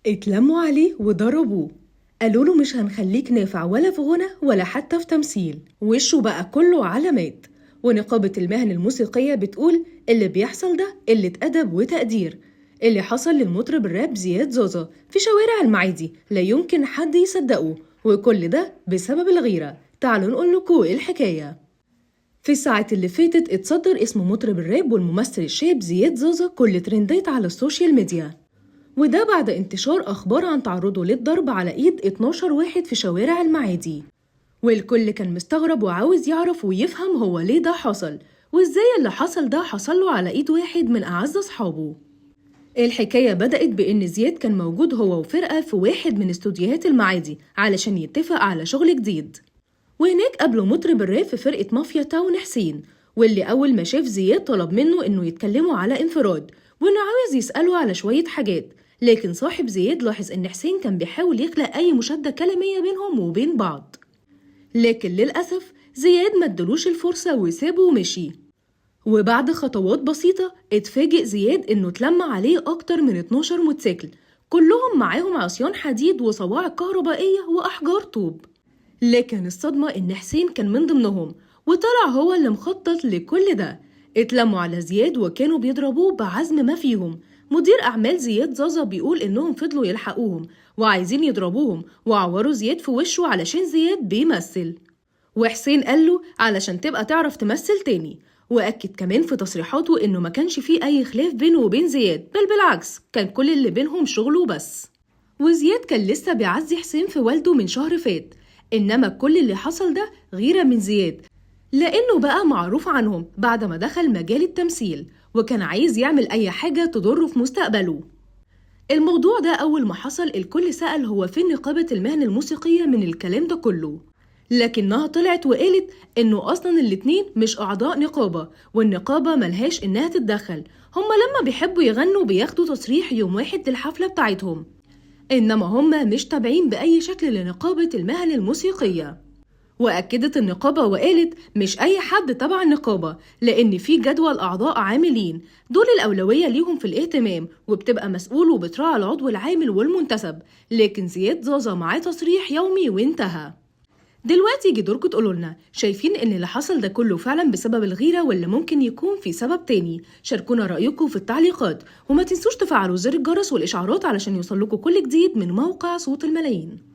اتلموا عليه وضربوه، قالوا له مش هنخليك نافع ولا في غنى ولا حتى في تمثيل. وشه بقى كله علامات. ونقابة المهن الموسيقية بتقول اللي بيحصل ده قلة أدب وتقدير. اللي حصل للمطرب الراب زياد زازا في شوارع المعادي لا يمكن حد يصدقه، وكل ده بسبب الغيرة. تعالوا نقول لكم ايه الحكاية. في الساعات اللي فاتت اتصدر اسم مطرب الراب والممثل الشاب زياد زازا كل ترندات على ال social media، وده بعد انتشار أخبار عن تعرضه للضرب على إيد 12 واحد في شوارع المعادي. والكل كان مستغرب وعاوز يعرف ويفهم هو ليه ده حصل، وإزاي اللي حصل ده حصل له على إيد واحد من أعز أصحابه. الحكاية بدأت بإن زياد كان موجود هو وفرقة في واحد من استوديوهات المعادي علشان يتفق على شغل جديد، وهناك قابله مطرب الراب في فرقة مافيا تاون حسين، واللي أول ما شاف زياد طلب منه إنه يتكلموا على انفراد وإنه عاوز يسأله على شوية حاجات. لكن صاحب زياد لاحظ إن حسين كان بيحاول يخلق أي مشادة كلامية بينهم وبين بعض، لكن للأسف زياد ما ادلوش الفرصة وسابه ومشي. وبعد خطوات بسيطة اتفاجئ زياد إنه اتلم عليه أكتر من 12 موتوسيكل، كلهم معاهم عصيان حديد وصواعق كهربائية وأحجار طوب. لكن الصدمة إن حسين كان من ضمنهم، وطلع هو اللي مخطط لكل ده. اتلموا على زياد وكانوا بيضربوه بعزم ما فيهم. مدير أعمال زياد زازا بيقول إنهم فضلوا يلحقوهم وعايزين يضربوهم وعوروا زياد في وشه علشان زياد بيمثل، وحسين قال له علشان تبقى تعرف تمثل تاني. وأكد كمان في تصريحاته إنه ما كانش فيه أي خلاف بينه وبين زياد، بل بالعكس كان كل اللي بينهم شغله بس. وزياد كان لسه بيعزي حسين في والده من شهر فات، إنما كل اللي حصل ده غيرة من زياد، لأنه بقى معروف عنهم بعد ما دخل مجال التمثيل، وكان عايز يعمل أي حاجة تضره في مستقبله. الموضوع ده أول ما حصل الكل سأل هو فين نقابة المهن الموسيقية من الكلام ده كله، لكنها طلعت وقالت إنه أصلاً الاتنين مش أعضاء نقابة، والنقابة ملهاش إنها تتدخل، هما لما بيحبوا يغنوا بياخدوا تصريح يوم واحد للحفلة بتاعتهم، إنما هما مش تابعين بأي شكل لنقابة المهن الموسيقية. وأكدت النقابة وقالت مش أي حد تبع النقابة، لأن في جدول أعضاء عاملين دول الأولوية ليهم في الاهتمام، وبتبقى مسؤول وبتراعي العضو العامل والمنتسب، لكن زياد زازا معاه تصريح يومي وانتهى. دلوقتي يجي دوركم تقولوا لنا شايفين ان اللي حصل ده كله فعلا بسبب الغيرة ولا ممكن يكون في سبب تاني؟ شاركونا رأيكم في التعليقات، وما تنسوش تفعلوا زر الجرس والإشعارات علشان يوصلكوا كل جديد من موقع صوت الملايين.